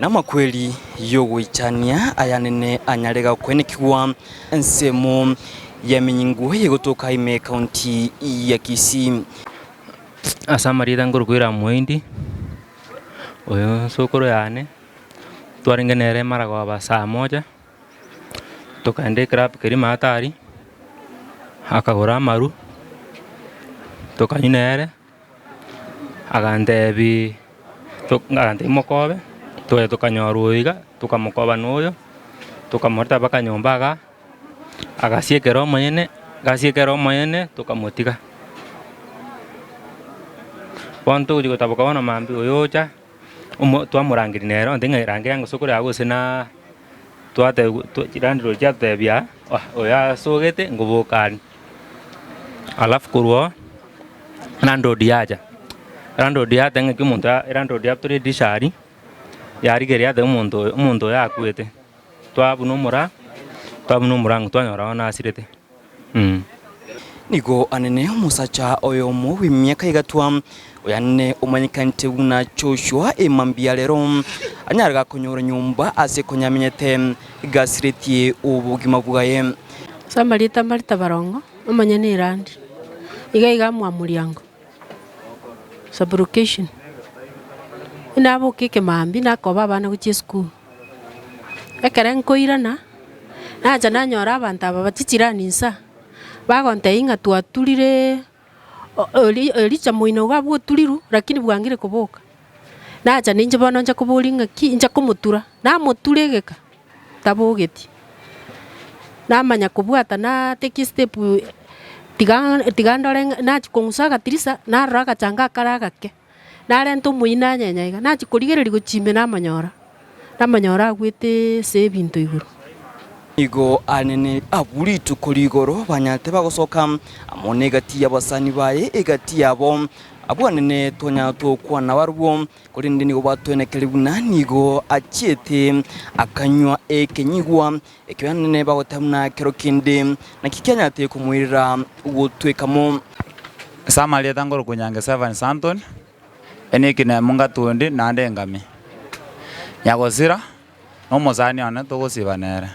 Namakweri y'ogoichania ayanene anyare gakwenekigwa ensemo y'emenyingo egotoka ime ekaunti ya Kisii. Ase amarieta nkorokwa Hiram Moindi, oyo nsokoro yane, twarenge nere maragoba saa moja, tokaenda eclub keria mahatari, akagora amarwa, tokanywa nere. Agantebiaa agantebi mokobe, togacha tokanyora oyo iga, tokamokoba na oyo, tokamoreta mpaka nyomba igaa, agasiekera omonyene, gasiekera omonyene tokamotiga. Bono togochia gotaboka bono mambia oyo ocha, omo twamorangeria nere ontebia ng'a rangeria ng'a sokoro yago gose naa twatebiwa chilandlord chiatotebia oyo asogete ngoboka are. Alafu korwa oo, landlord yacha, landlord yateba ng'aki omonto a landlord yatore edirisha aria, yarigereria yateba omonto oyo omonto oyo akwete, twabuna omora twabuna omorango twanyora bono asirete mh. Nigo anene omosacha oyomo bw'emiaka egatwa, oyanene omanyekanete buna Joshua emambia rero, anyare gakonyora nyomba ase konya amenyete, gasiretie obogima bwaye. Ase amarieta Martha Barongo, omonyene erandi, iga iga mwamoriango, sub-location. Naboka ekemambia nakoba abana gochia esukuru. Ekere nkoirana, nacha nanyora abanto aba bachichirani insa, bagontebia ng'a twaturire Elija moino iga abwo oturirwe, lakini bwangire koboka. Nacha ninche bono nche koboria ng'aki, nche komotura, namotura egeka, tabogeti. Namanya kobwata na take estep tiga tiga ndore ng'a nachia kong'usa agatirisa, narora agachanga akare agake. Narenta omoyio nanyenya iga, nachia korigereria gochia ime namonyora, namonyora agwete ase ebinto igoro. Nigo anene abwo rituko rigoro banyarete bagosoka amo negati y'abasani baye egati yabo. Abwo anene twanyara tokwana barobwo, korende nigo batwenekeire buna nigo achiete akanywa ekenyigwa ekio anene bagoteba buna kero kende naki kianyarete komoirera gotweka mo. Ase amarieta nkorokwa Nyange Evans Anthony, enickname Ngatundi naende Engami. Nyagosira nomosani one togosiba nere.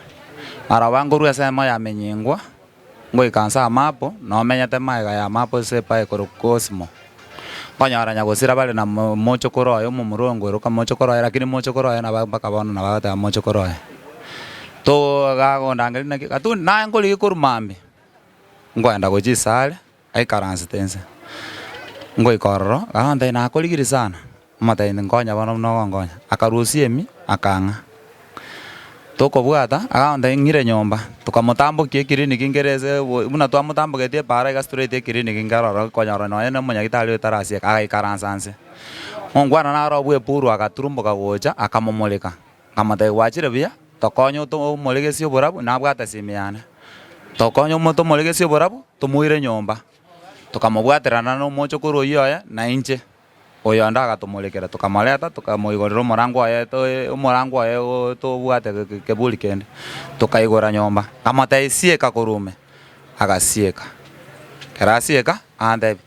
Aroba nkorwa ensemo ya Menyingwa, ngoika nse Amapo, nomenyete magega ya Amapo ase epae ekorokwa Cosmo. Nkonyora nyagosira bare na mochokoro oye omomura oyo ngoeroka mochokoro oye lakini mochokoro oye nabo mpaka bono nabo agoteba mochokoro oye. Too gagondangeria naki Gatundi naye nkorigia korwa mambia, nkoenda gochia isare. Aikaransete inse, ngoika ororo, agantebi nakorigirie sana, omotebi inche nkonya bono buna ogonkonya, akarusia emi, akang'a. Tokobwata, agantebi ng'ire nyomba, tokamotambokia ekiriniki nkere ase buna twamotambogetie epaara iga straight ekiriniki nkere ororo konyora nonye na omonyagitari oyo tarasieka, agaikaransa nse. Onkwana naro obwo epuru agaturumboka gocha, akamomoreka. Nkamotebia, Gwachire buya, tokonye omoregesie oborabu, nabwate esimi yane. Tokonye tomoregesie oborabu, tomoire nyomba. Tokamobwaterana na omochokoro oyio oye, na inche. Oyonde agatomorekera, tokamoreta, tokamoigorera omorango oye toe omorango oye oo tobwate keburi kende. Tokaigora nyomba, nkamotebia, Sieka korwa ime. Agasieka. Ekero asieka, agantebia,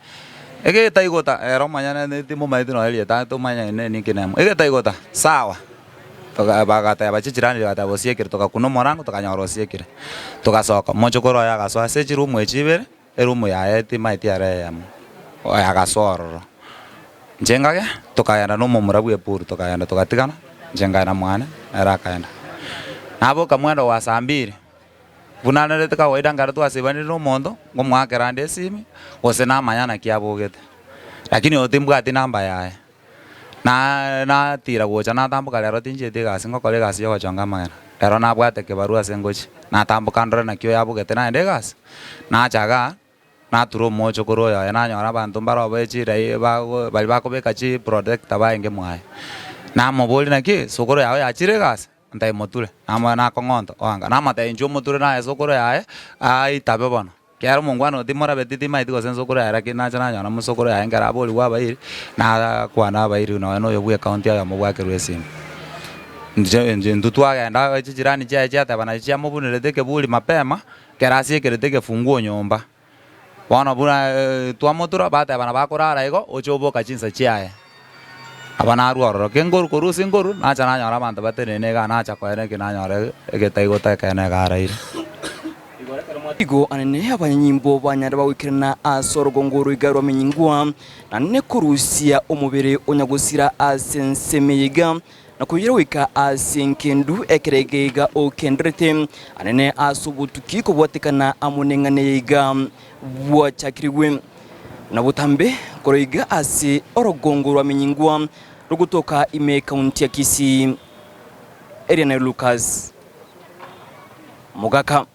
Egetaigota, ere omonyene timomaeti nonya erieta tomanye ninki nemo, egetaigota, sawa. Toka bagateba chichirani bagateba osiekire, togakuna omorango tokanyora osiekire. Togasoka, omochokoro oye agasoa ase chiroom echi ibere, eroom yaye timaeti ere eyemo, oye agasoa ororo. Inche ngage, tokagenda na omomura bwa epuru tokagenda togatigana, inche nkaenda mwane, ere akaenda. Naboka mwendo gwa saa mbiri. Buna narete kawaida nkare twasibanire na omonto, nkomoakera ande esimi, gose namanya naki abogete. Lakini oyo timbwati namba yaye. Na natira gocha natamboka rero tinchieti egasi ngokora egasi ya ogochonga amagena. Rero nabwate kebarua ase ngochia, natamboka ndore naki oyo abogete naende egasi, nacha igaa, natura omocho korwa oyoye nanyora abanto mbaro be chirai bago baria bakobeka chiprotector barenge mwaye. Namoboria naki sokoro yago yachire egasi? Antebi moture, namoe nakong'onta oanga, namotebi inchuo omoture naye sokoro yaye, aitabe bono. Ekiagera omongwana oyo timorabeti timaeti gose nsokoro yaye lakini nacha nanyora mosokoro yaye nkero aborigwe abairi, nakwana abairi nonya na oyo bwa ekaunti oyomo bwakerwa esimi. Inche inche intwe twagenda chichirani chiaye chiateba nachi chiamobunerete ekeburi mapema, ekero asiekerete egefunguo nyomba. Bono buna twamotura, batebana bakorara igo, oche oboka chinsa chiaye. Aba narwa ororo, ki nkoru korwa ase nkoru, nacha nanyora abanto batenene igaa nacha koena eki nanyora egetaigoto ekeene iga araire. Igo anene abanyanyimbo banyare bagoikerana ase orogongo oro iga rwamenyingwa, na korusia omobere o nyagosira ase ensemo eye iga, na koyira goika ase engendu ekero iga iga okenderete anene ase obotuki kobwatekana amo neng'ana eye iga bwachakirigwe. Na botambe korwa iga ase orogongo rwamenyingwa rogotoka ime ekaunti ya Kisii, eria naye Lucas Mogaka.